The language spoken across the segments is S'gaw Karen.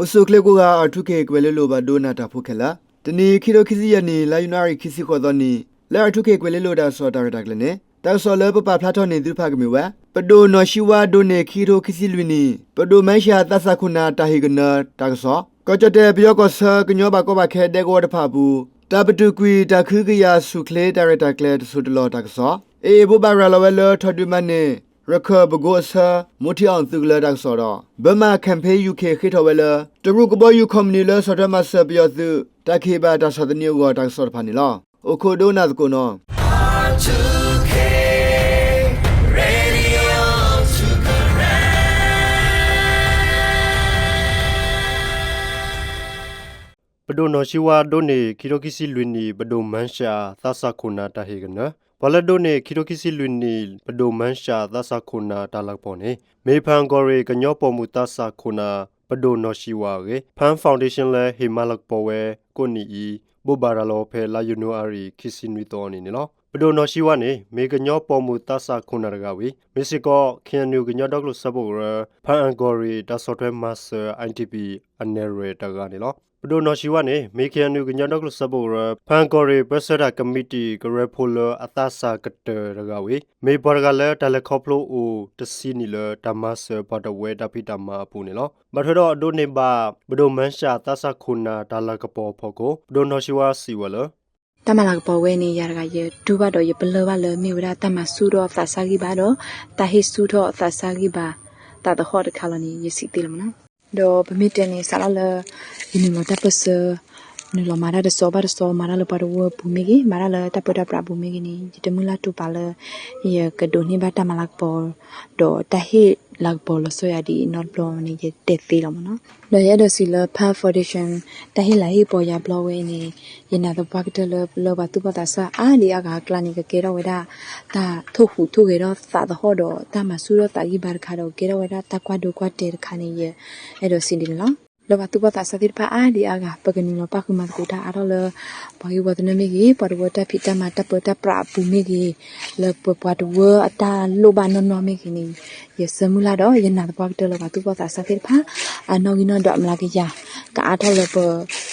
အိၣ်ဆူၣ်အိၣ်ချ့ကိးဂၤ R two K ကွဲၤလ့လိၤဘၣ်ဒိနၢ်တၢ်ဖိခဲလၢာ်, တနံၤ ခံထိခံဆံယဲၢ်နံၣ် လါယနူၤအါရံၤ ခံဆံဃိးသီနံၤ လၢ R two K ကွဲၤလ့လိၤတၢ်ကစီၣ်တၢ်ရဲၣ်တၢ်ကျဲၤန့ၣ် တၢ်ကစီၣ်လၢပပာ်ဖျါထီၣ်န့ၢ်သုတဖၣ် ကမ့ၢ်ဝဲ ပဒိၣ်နီၢ်ဆှံဝါဒိးန့ၢ် ခံကထိခံဆံလွံၢ်နံၣ် ပဒိၣ်မၢၡးသးစၢ်ခိၣ်နၢ်တၢ်ဟ့ၣ်ကနၢတၢ်ကစီၣ်, ကီၢ်ကၠီၣ်တဲၣ်ပယီၤကီၢ်ဆၢ ကညီဘၣ်ကီဘၣ်ခဲဒဲကဝီၤတဖၣ်အပူၤ တၢ်ပတုာ်ကွံာ်တၢ်ကဟုကယာ်ဆူၣ်ချ့တၢ်ရဲၣ်တၢ်ကျဲၤတစိၢ်တလီၢ်တၢ်ကစီၣ်, အ့ၣ်အ့ၣ်ဘိးဘၣ်ရၤလီၤဝဲလၢ ထီၣ်ဒုးမၤန့ၢ် ရခၢၣ်ပကိအဆၢ မူထံအီၣ်သုးကလၢၤတၢ်ကစီၣ်ဒီး Burma Campaign U K ဃ့ထီၣ်ဝဲလၢ တရူးကဘီယူၤခီၣ်မနံၤလၢဆီၣ်ထွဲမၤစၢၤပယီၤသုး တၢ်ကဟ့ၣ်ဘၣ်တၢ်ဆီၣ်သနံးအဂီၢ်တၢ်ကစီၣ်တဖၣ်န့ၣ်လီၤ. အိၣ်ခိးဒိကနၣ်သကိးနီၤ. ပဒိၣ်နီၢ်ဆှံဝါဒိးန့ၢ် ခံကထိခံဆံလွံၢ်နံၣ် ပဒိၣ်မၢၡးသးစၢ်ခိၣ်နၢ်တၢ်ဟ့ၣ်ကနၢ, ပှၤလၢဒိးန့ၢ် ခံကထိခံဆံလွံၢ်နံၣ် ပဒိၣ်မၢၡးသးစၢ်ခိၣ်နၢ်တၢ်လၤကပီၤန့ၣ် မ့ၢ်ဖၣ်အၣ်ကီၢ်ရ့ၣ် ကညီပိာ်မုၣ်သးစၢ်ခိၣ်နၢ် ပဒိၣ်နီၢ်ဆှံဝါအဂ့ၢ် Pan Foundation လၢဟ့ၣ်မၤလၤကပီၤဝဲကိးနံၣ်အံၤ ဘိးဘၣ်ရၤလီၤဖဲလါယနူၤအါရံၤ ခံဆံနွံသီအနံၤန့ၣ်လီၤ. ပဒိၣ်နီၢ်ဆှံဝါန့ၣ် မ့ၢ်ကညီပိာ်မုၣ်သးစၢ်ခိၣ်နၢ်တဂၤဝံၤ မ့ၢ်စ့ၢ်ကီး ခ့ၣ်အဲၣ်ယူၣ် ကညီဒီကလုာ်စၢဖှိၣ်ကရၢ ဖၣ်အၣ်အၣ်ကီၢ်ရ့ၣ် တၢ်ဆီၣ်ထွဲမၤစၢၤ I D P အနဲၣ်ရွဲၣ်တဂၤန့ၣ်လီၤ. ပဒိၣ်နီၢ်ဆှံဝါန့ၣ် မ့ၢ် ခ့ၣ်အဲၣ်ယူၣ် ကညီဒီကလုာ်စၢဖှိၣ်ကရၢ ဖၣ်အၣ်အၣ်ကီၢ်ရ့ၣ် ပၢဆှၢတၢ်ကမံးတံာ် ကရၢဖိလၢအသးစၢ်ကတၢၢ်တဂၤဝံၤ မ့ၢ်ပှၤတဂၤလၢတၢ်လဲၤခီဖျိအိၣ်တဆံနံၣ်လၢ တၢ်မၤစၢၤပှၤတဝၢတၢ်ဖံးတၢ်မၤအပူၤန့ၣ်လီၤ. ဘၣ်ထွဲဒီးအဒိးန့ၢ်ဘၣ် ပဒိၣ်မၢၡးသးစၢ်ခိၣ်နၢ်တၢ်လၤကပီၤအဖီခိၣ် ပဒိၣ်နီၢ်ဆှံဝါစံးဝဲလၢ တၢ်မၤလၤကပီၤဝဲန့ၣ် ယၤတဂၤယတူၢ်ဘၣ်ဒီးယပလၢၢ်ဘၣ်လၢမ့ၢ်ဝဲဒၣ်တၢ်မၤဆူၣ်ထီၣ်သးစၢ်ဂံၢ်ဘါဒီး တၢ်ဟ့ၣ်ဆူၣ်ထီၣ်သးစၢ်ဂံၢ်ဘါ သးသဟီၣ်တခါလီၤန့ၣ် ယစံးသ့လီၤမနီၤ. ဒီးပမ့ၢ်တဲန့ၣ် စးထီၣ်လၢ ယနုာ်လီၤတၢ်ပၢၢ်ဆၢ နုာ်လီၤမၤတၢ်တစီၤဘၣ်တစီၤ မၤတၢ်လၢပှၤတဝၢအပူၤမ့ၢ်ဂ့ၤ မၤတၢ်လၢတၢ်ပၢတၢ်ပြးအပူၤမ့ၢ်ဂ့ၤန့ၣ် ယတမုၢ်လၢ်တူၢ်ပာ်လၢ ယကဒိးန့ၢ်ဘၣ်တၢ်မၤလၤကပီၤ ဒီးတၢ်ဟ့ၣ်လၤကပီၤလီၤဆီယၤဒ်အံၤနီတဘျီန့ၣ် ယတဲသ့လီၤမနီၤ. ဒီးယအဲၣ်ဒိးစံးလၢ Pan Foundation တၢ်ဟ့ၣ်လၤဟ့ၣ်ကပီၤယၤဘျီဝဲအံၤန့ၣ် ယနာ်သပှၢ်ကတၢၢ်လၢ လၢပှၤသူၣ်ဘီၣ်သးစၢ်အါဒံအါဂၤအကျါန့ၣ် ကကဲထီၣ်ဝဲဒၣ် တၢ်ထိၣ်ဟူးထိၣ်ဂဲၤထီၣ်သးသဟီၣ်ဒီး တၢ်မၤဆူၣ်ထီၣ်သးဂံၢ်ဘါတခါဒီး ကကဲထီၣ်ဝဲဒၣ်တၢ်ကွၢ်ဒိကွၢ်တဲာ်တခါန့ၣ် ယအဲၣ်ဒိးစံးဒ်န့ၣ်လီၤ. လၢပှၤသူၣ်ဘီၣ်သးစၢ်သ့ၣ်တဖၣ်အါဒံအါဂၤ ပကနုာ်လီၤပၣ်ဃုာ်မၤသကိးတၢ်အါထီၣ်လၢ ပှၤဂ့ၢ်ဝီသနၢၣ်မ့ၢ်ဂ့ၤ ပှၤတဝၢတၢ်ဖံးတၢ်မၤတၢ်ပၢတၢ်ပြးအပူၤမ့ၢ်ဂ့ၤ လၢပပှၤတဝၢအတၢ်လိၣ်ဘၣ်နီၢ်နီၢ်မ့ၢ်ဂ့ၤန့ၣ် ယဆၢမုၢ်လၢ်ဒီး ယနာ်သပှၢ်ကတၢၢ်လၢပှၤသူၣ်ဘီၣ်သးစၢ်သ့ၣ်တဖၣ် အနီၣ်ဂံၢ်နီၣ်ဒွးအမျးကယၤ ကအါထီၣ်လၢပ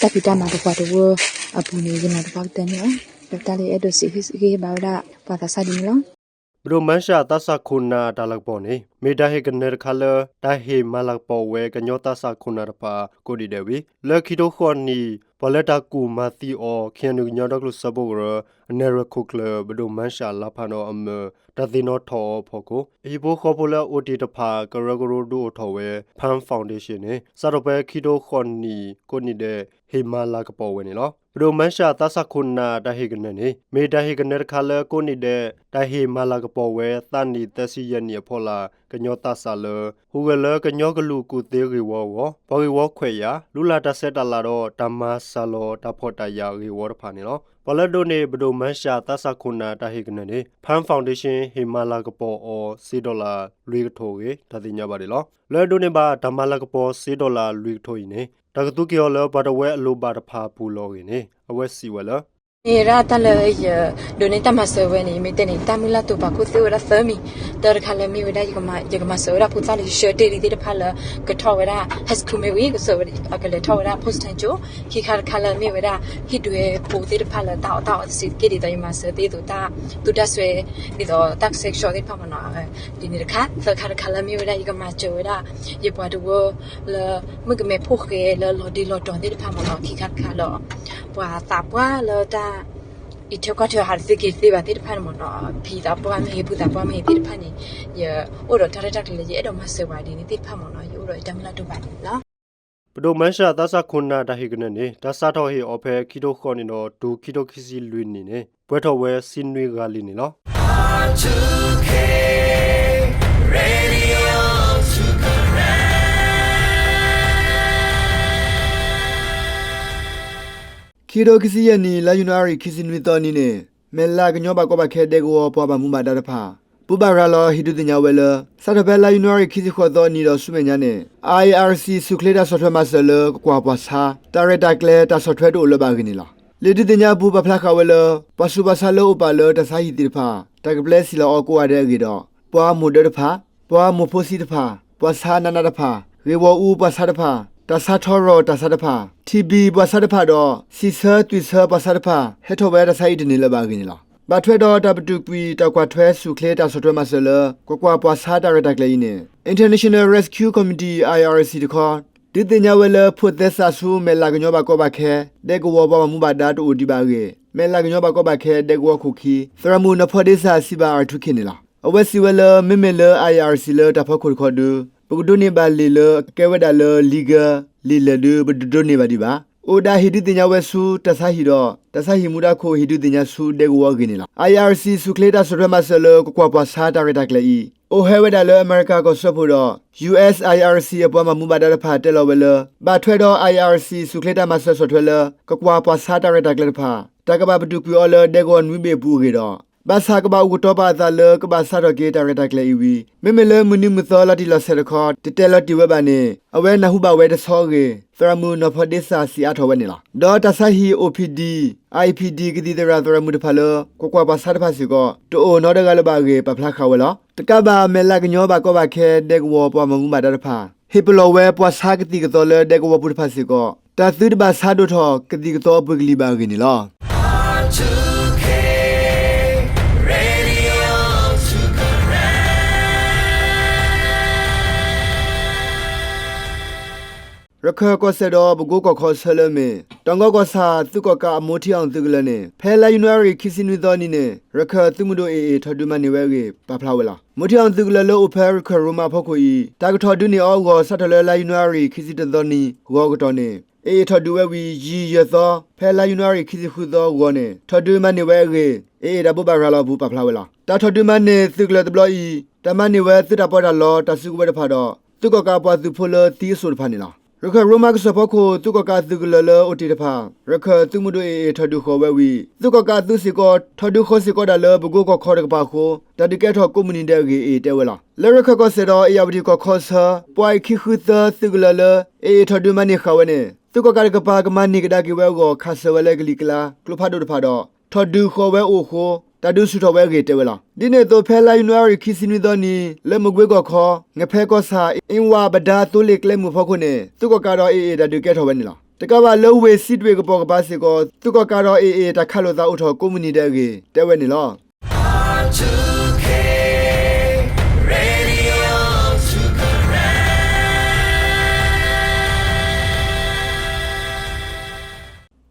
တၢ်ဖံးတၢ်မၤပပှၤတဝၢအပူၤန့ၣ် ယနာ်သပှၢ်ကတၢၢ်န့ၣ်လီၤ. ဒီးတၢ်လၢယအဲၣ်ဒိးစံးဟ့ၣ်ဂံၢ်ဟ့ၣ်ဘါဝဲဒၣ်ပှၤသးစၢ်ဒ်န့ၣ်လီၤ. ပဒိၣ်မၢၡးသးစၢ်ခိၣ်နၢ်တၢ်လၤကပီၤန့ၣ် မ့ၢ်တၢ်ဟ့ၣ်ကနၢတခါလၢ တၢ်ဟ့ၣ်မၤလၤကပီၤဝဲကညီသးစၢ်ခိၣ်နၢ်တဖၣ်ကိးဒံးဒဲးဝံၤ လၢခံထိဃိးနံၣ် ပှၤလၢတၢ်ကူၣ်မၤသံအီၤ ခ့ၣ်အဲၣ်ယူၣ် ကညီဒီကလုာ်စၢဖှိၣ်ကရၢ အနဲၣ်ရွဲၣ်ခိၣ်ကျၢၢ် ပဒိၣ်မၢၡးလါဖးနီၣ်အမၢၢ် တၢ်သ့ၣ်နီၣ်ထီၣ်အီၤအဖီခိၣ် ဟံၣ်ဖိဃီဖိလၢအအိၣ်တ့ၢ်တဖၣ် ကရၢကရိဒုးအိၣ်ထီၣ်ဝဲ Pan Foundation န့ၣ် စးထီၣ်ဖဲခံထိဃိးနံၣ်ကိးနံၣ်ဒဲး ဟ့ၣ်မၤလၤကပီၤဝဲန့ၣ်လီၤ. ပဒိၣ်မၢၡးသးစၢ်ခိၣ်နၢ်တၢ်ဟ့ၣ်ကနၢန့ၣ် မ့ၢ်တၢ်ဟ့ၣ်ကနၢတခါလၢကိးနံၣ်ဒဲး တၢ်ဟ့ၣ်မၤလၤကပီၤဝဲ သးနံၣ်သၢဆံယဲၢ်နံၣ်အဖီလာ် ကညီသးစၢ်လၢ ဟူးဂဲၤလၢကညီကလုာ်ကူၣ်သ့ဂ့ၢ်ဝီအဂီၢ် ပှၤဂ့ၢ်ဝီခွဲးယာ် လူလၢ်တၢ်ဆဲးတၢ်လၤဒီး တၢ်မၤစှၤလီၤတၢ်ဖှီၣ်တၢ်ယာ်ဂ့ၢ်ဝီတဖၣ်န့ၣ်လီၤ. ပှၤလၢဒိးန့ၢ်ပဒိၣ်မၢၡးသးစၢ်ခိၣ်နၢ်တၢ်ဟ့ၣ်ကနၢန့ၣ် Pan Foundation ဟ့ၣ်မၤလၤကပီၤအီၤ စ့ဒီလၣ်လွံၢ်ကထိအဂ့ၢ် တၢ်သ့ၣ်ညါဘၣ်န့ၣ်လီၤ. လၢအဒိးန့ၢ်ဘၣ် တၢ်မၤလၤကပီၤစ့ဒီလၣ်လွံၢ်ကထိအံၤန့ၣ် တၢ်ကသူက့ၤအီၤလၢပှၤတဝၢအလိၣ်ဘၣ်တဖၣ်အပူၤလီၤအဂ့ၢ်န့ၣ် အဝဲစံးဝဲလၢ မ့ၢ်ဝဲဒၣ်တၢ်လၢယဒိးန့ၢ်တၢ်မၤစၢၤဝဲန့ၣ် မ့ၢ်တဲန့ၣ် တၢ်မုၢ်လၢ်တူၢ်ပာ်ခိၣ်သ့ၣ်ဝဲဒၣ်သၢမံၤ, တၢ်တခါလၢမ့ၢ်ဝဲဒၣ် ယကမၤစၢၤဝဲဒၣ်ဖိသၣ်လၢယဆှၢတ့ၢ်လံသ့ၣ်တဖၣ်လၢ ကထီၣ်ဝဲဒၣ် high school မ့ၢ်ဝံၤ ကစၢၤဝဲ ကလဲၤထီၣ်ဝဲဒၣ် post ထၣ်ကၠိ, ခံခါတခါလၢမ့ၢ်ဝဲဒၣ် ဟံၣ်ဒွဲဖိသ့ၣ်တဖၣ်လၢတၢ်အီၣ်တၢ်အီသ့ၣ်က့ၢ်ဒ်သိးယမၤစၢၤသ့ၣ်သိးတၢ်သူတၢ်စွဲ ဒ်သိးတၢ်ကဆှဲကဆှီသ့ၣ်တဖၣ်မ့ၢ်နီၤ, ဒ်န့ၣ်တခါ, သၢခါတခါလၢမ့ၢ်ဝဲဒၣ် ယကမၤစၢၤဝဲဒၣ် ယပှၤတဝၢလၢ မုၣ်ကမဲဖိဃဲလၢလီၤဒ့လီၤတီၤသ့ၣ်တဖၣ်မ့ၢ်နီၤ, ခံခါတခါဒီး ပှၤသးပှၢ်လၢတၢ် အံးထွဲကွၢ်ထွဲဟးတသ့က့ၤတသ့ဘၣ်သ့ၣ်တဖၣ်န့ၣ်မ့ၢ်နီၤ, ဖံသးပှၢ်မ့ၢ်ဂ့ၤ ဖုသးပှၢ်မ့ၢ်ဂ့ၤသ့ၣ်တဖၣ်န့ၣ် ယအိၣ်ဒီးတၢ်ရဲၣ်တၢ်ကျဲၤလၢယအဲၣ်ဒိးမၤစၢၤပှၤဒ်န့ၣ်သ့ၣ်တဖၣ်မ့ၢ်နီၤ, ယအိၣ်ဒီးယတၢ်မုၢ်လၢ်တူၢ်ဘၣ်န့ၣ်လီၤ. ပဒိၣ်မၢၡးသးစၢ်ခိၣ်နၢ်တၢ်ဟ့ၣ်ကနၢန့ၣ် တၢ်စးထီၣ်ဟ့ၣ်အီၤဖဲခံထိဃိးနံၣ်ဒီးတုၤခံထိခံဆံလွံၢ်နံၣ်န့ၣ် ပှဲၤထီၣ်ဝဲဆံနွံဂၤလံန့ၣ်လီၤ. ခံထိခံဆံယဲၢ်နံၣ် လါယနူၤအါရံၤ ခံဆံနွံသီအနံၤန့ၣ် မဲၢ်လးကညီဘၣ်ကီဘၣ်ခဲဒဲကဝီၤပှၤဘၣ်မူဘၣ်ဒါတဖၣ် ဘိးဘၣ်ရၤလီၤဟ့ၣ်ဒုးသ့ၣ်ညါဝဲလၢ စးထီၣ်ဖဲလါယနူၤအါရံၤ ခံဆံဃိးသီအနံၤဒီးဆူမဲာ်ညါန့ၣ် I R C ဆူၣ်ချ့တၢ်ဆီၣ်ထွဲမၤစၢၤလၢကကွၢ်ပှၤဆါ တၢ်ရဲၣ်တၢ်ကျဲၤတၢ်ဆီၣ်ထွဲတအိၣ်လၢၤဘၣ်အဂ့ၢ်န့ၣ်လီၤ. လံာ်ဒုးသ့ၣ်ညါအပူၤပာ်ဖျါဃာ်ဝဲလၢ ပှၤဆူးပှၤဆါလၢအိၣ်ပာ်လၢတၢ်ဆါဟံၣ်သ့ၣ်တဖၣ် တၢ်ကပျဲစံၣ်လီၤအီၤကိးဂၤဒဲးအဂ့ၢ်ဒီး ပှၤမိၢ်ဒၢတဖၣ် ပှၤမိၢ်ဖိဆံးတဖၣ် ပှၤဆါနးနးတဖၣ် ဂ့ၢ်ဝီအူပှၤဆါတဖၣ် တၢ်ဆါထီရီၣ်တၢ်ဆါတဖၣ်, ထံၣ်ဘံၣ်ပှၤဆါတဖၣ်ဒီး စံးဆၢသွံၣ်ဆၢပှၤဆါတဖၣ် ဟဲထီၣ်ဝဲတၢ်ဆါဟံၣ်တန့ၢ်လၢၤဘၣ်အဂ့ၢ်န့ၣ်လီၤ. ဘၣ်ထွဲဒီးတၢ်ပတုာ်ကွံာ်တၢ်ကွၢ်ထွဲဆူၣ်ချ့တၢ်ဆီၣ်ထွဲမၤစၢၤလၢ ကကွၢ်ပှၤဆါတၢ်ရဲၣ်တၢ်ကျဲၤအံၤန့ၣ် International Rescue Committee, I R C တခီ ဒုးသ့ၣ်ညါဝဲလၢ ဖိးသဲစးဆူမဲာ်လးကညီဘၣ်ကီဘၣ်ခဲ ဒဲကဝီၤပှၤဘၣ်မူဘၣ်ဒါတအိၣ်ဒံးဘၣ်အဂ့ၢ် မဲာ်လးကညီဘၣ်ကီဘၣ်ခဲ ဒဲကဝီၤခိၣ်ခံ သရၣ်မုၣ်နီၢ်ဖီဒ့စၢ် စံးဘၣ် R two K န့ၣ်လီၤ. အဝဲစံးဝဲလၢ မ့မ့ၢ်လၢ I R C လၢတၢ်ဖီခိၣ်တခီဒု ပကဒိးန့ၢ်ဘၣ်လံာ်လၢအကဲဝဲဒၣ်လၢ legal လံာ်လဲၢ်ဒု ပတဒိးန့ၢ်ဘၣ်ဒံးဘၣ်. အိၣ်ဒၣ်ဟ့ၣ်ဒုးသ့ၣ်ညါဝဲဆူတၢ်ဆါဟံၣ်ဒီး တၢ်ဆါဟံၣ်မူဒါခိၣ်ဟ့ၣ်ဒုးသ့ၣ်ညါဆူဒဲကဝီၤအဂ့ၢ်န့ၣ်လီၤ. I R C ဆူၣ်ချ့တၢ်ဆီၣ်ထွဲမၤစၢၤလၢ ကကွၢ်ပှၤဆါတၢ်ရဲၣ်တၢ်ကျဲၤအံၤ အိၣ်ဟဲဝဲဒၣ်လၢအမဲရကၤကီၢ်စၢဖှိၣ်ဒီး U S I R C အပှၤဘၣ်မူဘၣ်ဒါတဖၣ်တဲလီၤဝဲလၢ ဘၣ်ထွဲဒီး I R C ဆူၣ်ချ့တၢ်မၤစၢၤဆီၣ်ထွဲလၢ ကကွၢ်ပှၤဆါတၢ်ရဲၣ်တၢ်ကျဲၤတဖၣ် တၢ်ကဘၣ်ပတုာ်ကွံာ်အီၤလၢဒဲကဝီၤနွံဘ့ၣ်အပူၤအဂ့ၢ်ဒီး ဘၣ်ဆၣ်ကဘၣ်အိၣ်ကတီၤပာ်အသးလၢကဘၣ်စးထီၣ်က့ၤတၢ်ရဲၣ်တၢ်ကျဲၤအံၤဝံၤ မ့မ့ၢ်လၢမုၢ်နံၤမုၢ်သီလီၤတံၢ်လီၤဆဲးတခီ တတဲလီၤတံၢ်ဝဲဘၣ်န့ၣ် အဝဲနၢ်ဟူဘၣ်ဝဲတဆီအဂ့ၢ် သရၣ်မုၣ်နီၢ်ဖီဒ့စၢ် စံးအါထီၣ်ဝဲန့ၣ်လီၤ. ဒီးတၢ်ဆါဟံၣ် O P D, I P D ကသံၣ်သရၣ်သရၣ်မုၣ်တဖၣ်လၢ ကကွၢ်ပှၤဆါတဖၣ်စ့ၢ်ကီး တအိၣ်နီတဂၤလၢၤဘၣ်အဂ့ၢ် ပာ်ဖျါဃာ်ဝဲလီၤ. တကးဘၣ် မဲာ်လးကညီဘၣ်ကီဘၣ်ခဲ ဒဲကဝီၤပှၤဘၣ်မူဘၣ်ဒါတဖၣ် ဟ့ၣ်ပလီၢ်ဝဲပှၤဆါကသံၣ်ကသီလၢဒဲကဝီၤပူၤတဖၣ်စ့ၢ်ကီး တၢ်သုတဘၣ်ဆါဒိၣ်ထီၣ်ကသံၣ်ကသီအပှ့ၤကလံၤဘၣ်အဂ့ၢ်န့ၣ်လီၤ. ရခၢၣ်ကီၢ်စဲၣ်ဒီးပကိကီၢ်ခီအဆၢလၢအမ့ၢ် တီၢ်ကီကီၢ်ဆၣ် သုးကီၣ်ကးအမိထံအီၣ်သုးကလၢၤန့ၣ် ဖဲလါယနူၤအါရံၤခံဆံနွံသီနံၤန့ၣ် ရခၢၣ်သုးမုၢ်ဒိၣ် A A ထီၣ်ဒုးမၤန့ၢ်ဝဲအဂ့ၢ် ပာ်ဖျါဝဲလီၤ. မိထံအီၣ်သုးကလၢၤလၢအိၣ်ဖဲရခၢၣ်ရိမးအဖီခိၣ်အံၤ တၢ်ကထီၣ်ဒုးန့ၢ်အီၤအဂီၢ် စးထီၣ်လၢလါယနူၤအါရံၤခံဆံတသီနံၤ ဂီၤကတီၢ်န့ၣ် A A ထီၣ်ဒုးဝဲဝံၤ ယံာ်ယဲၢ်သီ ဖဲလါယနူၤအါရံၤခံဆံဃုသီဂီၤန့ၣ် ထီၣ်ဒုးမၤန့ၢ်ဝဲအဂ့ၢ် A A တၢ်ဘိးဘၣ်ရၤလီၤအပူၤပာ်ဖျါဝဲလီၤ. တၢ်ထီၣ်ဒုးမၤန့ၢ်သုးကလၢၤတဘျီအံၤ တၢ်မၤန့ၢ်ဝဲသုးတၢ်ပီးတၢ်လီ တၢ်စုကဝဲၤတဖၣ်ဒီး သုးကီၣ်ကးအပှၤသုးဖိလၢသံအစိၣ်တဖၣ်န့ၣ်လီၤ. ရခၢၣ်ရိမးကစၢၢ်ဖီခိၣ် သုးကီၣ်ကးအသုးကလၢၤလၢအိၣ်တ့ၢ်တဖၣ် ရခၢၣ်သုးမုၢ်ဒိၣ် A A ထီၣ်ဒုးဃီၤဝဲဝံၤ သုးကီၣ်ကးအသုးစ့ၢ်ကီး ထီၣ်ဒုးဃီၤစ့ၢ်ကီးဒၣ်လၢပကိကီၢ်ခီတကပၤအဃိ တၢ်ဒုးကဲထီၣ်ကိးမုၢ်နံၤဒဲးအဂ့ၢ် A A တဲဝဲလီၤ. လၢရခၢၣ်ကီၢ်စဲၣ်ဒီး အ့ၣ်ယၣ်ဝတံၣ်ကီၢ်ခီအဆၢ ပှၤအံၤခံဃုသၢသုးကလၢၤလၢ A A ထီၣ်ဒုးမၤန့ၢ်ဃာ်ဝဲန့ၣ် သုးကီၣ်ကးတကပၤကမၤန့ၢ်ကဒါက့ၤဝဲအဂီၢ် ခးစၢၤဝဲလၢကလံၤကျါ ကျိဖးဒိၣ်တဖၣ်ဒီး ထီၣ်ဒုးဃီၤဝဲအိၣ်အဃိ တၢ်ဒုးဆူၣ်ထီၣ်ဝဲအဂ့ၢ်တဲဝဲလီၤ. ဒ်န့ၣ်အသိး ဖဲလါယနူၤအါရံၤခံဆံနွံသီနံၤ လၢမကွ့ကီၢ်ခီ ငဖဲကီၢ်ဆၣ် အ့ဝၣ်ဘဒါသိလ့ၣ်ကျဲမုၢ်အဖီခိၣ်န့ၣ် သုးကီၣ်ကးဒီး A A တၢ်ဒုးကဲထီၣ်ဝဲန့ၣ်လီၤ. တကးဘၣ်လၢဝ့ၢ်စံးတွ့ၣ်ကပီၤကပၤစ့ၢ်ကီး သုးကီၣ်ကးဒီး A A တၢ်ခးလိာ်သးအိၣ်ထီၣ်ကိးမုၢ်နံၤဒဲးအဂ့ၢ် တဲဝဲန့ၣ်လီၤ.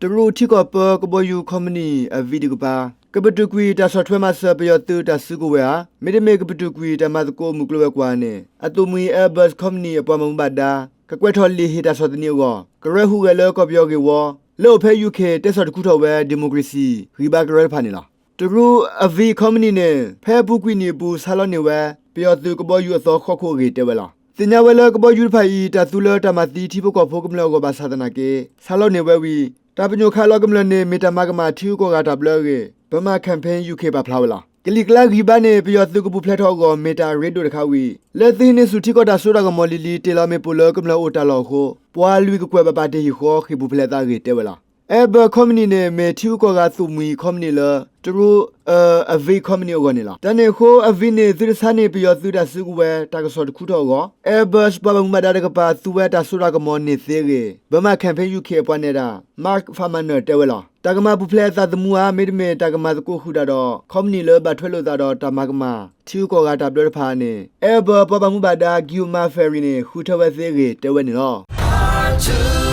တရူးထံကီၢ်ပၢ ကဘီယူၤခီပနံၣ်အဝံၣ်တကပၤ ကပတုာ်ကွံာ်တၢ်ဆီၣ်ထွဲမၤစၢၤပယီၤသုးတၢ်စုကဝဲၤဧါ, မ့တမ့ၢ်ကပတုာ်ကွံာ်တၢ်မၤသကိးမုၢ်ကျိၤဝဲၤကွာ်န့ၣ် အသိၣ်မှံၤ Airbus ခီပနံၣ်အပှၤဘၣ်မူဘၣ်ဒါ ကကွဲးထီၣ်လံာ်ဟ့ၣ်တၢ်ဆီၣ်သနံးအဂီၢ် ကရၢဟူးဂဲၤလၢကီၢ်ပယီၤဂ့ၢ်ဝီ လၢအိၣ်ဖဲ U K တဲဆီၣ်တခူထီၣ်ဝဲ ဒံၣ်မိၣ်ကရ့ၣ်စံၣ် ဂံၢ်ဘါကရၢတဖၣ်န့ၣ်လီၤ. တရူးအဝံၣ်ခီပနံၣ်န့ၣ် ဖဲအပူၤကွံာ်နံၣ်အပူၤ ဆါလီၤန့ၢ်ဝဲ ပယီၤသုးကဘီယူၤအသီဃီးခိၣ်အဂ့ၢ်တဲဝဲလီၤ. သ့ၣ်ညါဝဲလၢကဘီယူၤတဖၣ်အံၤ တၢ်သူလၢတၢ်မၤသံထံဖိကီၢ်ဖိကမျၢၢ်အဂီၢ်ဘၣ်ဆၣ်သနာ်က့ ဆါလီၤန့ၢ်ဝဲဝံၤ တၢ်ပညိၣ်ခးလီၤကမျၢၢ်န့ၣ် မ့ၢ်တၢ်မၤကမၣ်ထံဂုၤကီၢ်ဂၤတၢ်ဘျၢအဂ့ၢ် Burma Campaign U K ပာ်ဖျါဝဲလီၤ. ကလံၤကျါဂံၢ်ဘါန့ၣ် ပယီၤသုးကပူၤဖျဲးထီၣ်အဂီၢ် မ့ၢ်တၢ်အရ့ဒိၣ်တခါဝံၤ လၢသုးဟံးန့ၢ်ဆူၣ်ထံကီၢ်တၢ်စိတၢ်ကမီၤလံၤလံၤ တ့ၢ်လီၤမ့ၣ်ပိၢ်လၢကမျၢၢ်အိၣ်တၢ်လီၢ်အဃိ ပှၤလွံၢ်ကကွဲၢ်ဘၣ်ပာ်တ့ၢ်ဟံၣ်ဃီ ဃ့ၢ်ပူၤဖျဲးအသးအဂ့ၢ်တဲဝဲလီၤ. Airbus ခီပနံၣ်န့ၣ် မ့ၢ်ထံဂုၤကီၢ်ဂၤအသိၣ်မှံၤခီပနံၣ်လၢ တရူးအဝံၣ်ခီပနံၣ်အဂီၢ်န့ၣ်လီၤ. တၢ်န့ၣ်အဃိ အဝံၣ်န့ၣ် သုတဆါန့ၢ်ပယီၤသုးတၢ်စုကဝဲၤ တၢ်ကဆီၣ်တခူထီၣ်အဂီၢ် Airbus ပှၤဘၣ်မူဘၣ်ဒါတကပၤ သူဝဲတၢ်စိတၢ်ကမီၤန့ၢ်သ့အဂ့ၢ် Burma Campaign U K အပှၤနဲၣ်တၢ် Mark Farmaner တဲဝဲလီၤ. တၢ်ကမၤပူၤဖျဲးအသးသမူဧါ, မ့တမ့ၢ်တၢ်ကမၤသကိးဃုာ်တၢ်ဒီး ခီပနံၣ်လၢဘၣ်ထွဲလိာ်သးဒီးတၢ်မၤကမၣ် ထံဂုၤကီၢ်ဂၤတၢ်ဘျၢတဖၣ်န့ၣ် Airbus ပှၤဘၣ်မူဘၣ်ဒါ Guillemard Ferry န့ၣ် ဃုထၢဝဲသ့အဂ့ၢ်တဲဝဲန့ၣ်လီၤ.